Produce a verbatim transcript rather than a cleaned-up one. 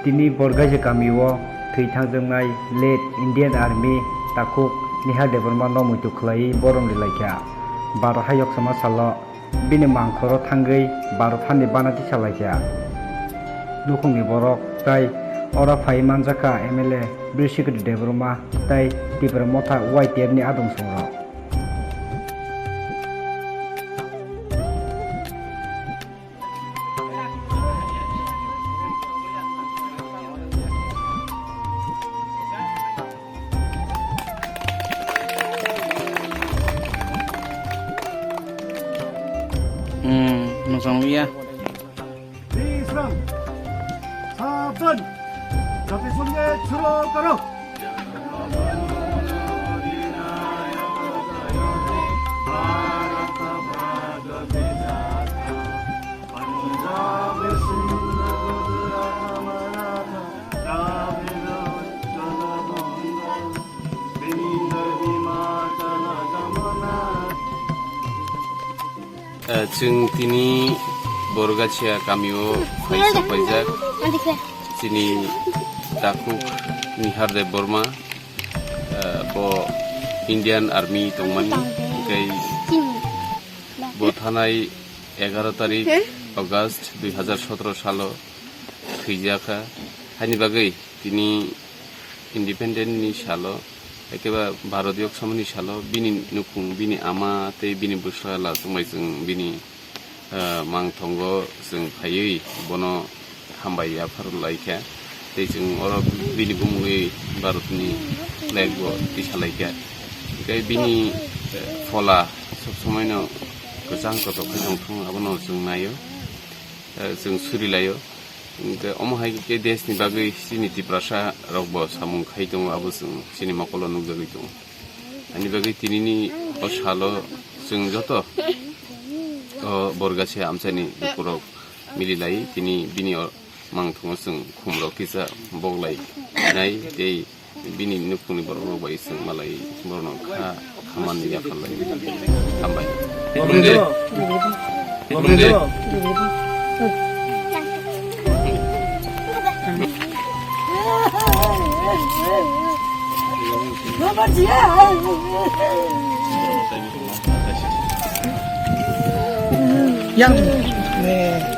Tini Borgaisa kamio thwi thangjaknai late Indian Army takhuk Nihar Debbarma no muitu khlaiwi borom rilaikha. Baro hayok sama salo bini mangkhoro thangwi baro thani bana tisalaikha. Nukhungni borok tai ora phai manjakha M L A Brisikri Debbarma tai Tipra Motha Y T F ni adong songrok. Hmm, nwsang liya. Visram. Sabdhan. Jatiswangye chhuro karo. Eh, chwng tini Borgasia kamio phaisa paijak. Chini takhuk Nihar Debbarma, eh, bo Indian Army tongmani, tei bo thanai egaro tarik August dui hazar sotoro salo thwijakha. Haini bagwi tini independent ni salo, ekeba Bharat yok samani salo, bini nukhung, bini ama tei bini bwsla la tongbai chwng bini, eh, mangthongo chwng phaiwi bono hambai yaphar laikha. Tei chwng oro bini bumungwi Bharatni flag bo tisalaikha. Tei bini, eh, phola sob somoino kwchang kotor khe tongthung, abono chwng naio, eh, chwng surilaio. Hwnkhe omo hai khe deshni bagwi chini Tiprasa rok bo samung khai tongo, abo chwng chini mokolo nukjagwi tongo. Ani bagwi tinini o salo chwng joto o Borgasia amchaini lukurok mililai tini bini o mangthongo chwng khumrok kisa boglai nai tei bini nukhungni borok rok bai chwng malai borokno kha khamani yapharlai. Hambai. Khulumde. Khulumde. Yang.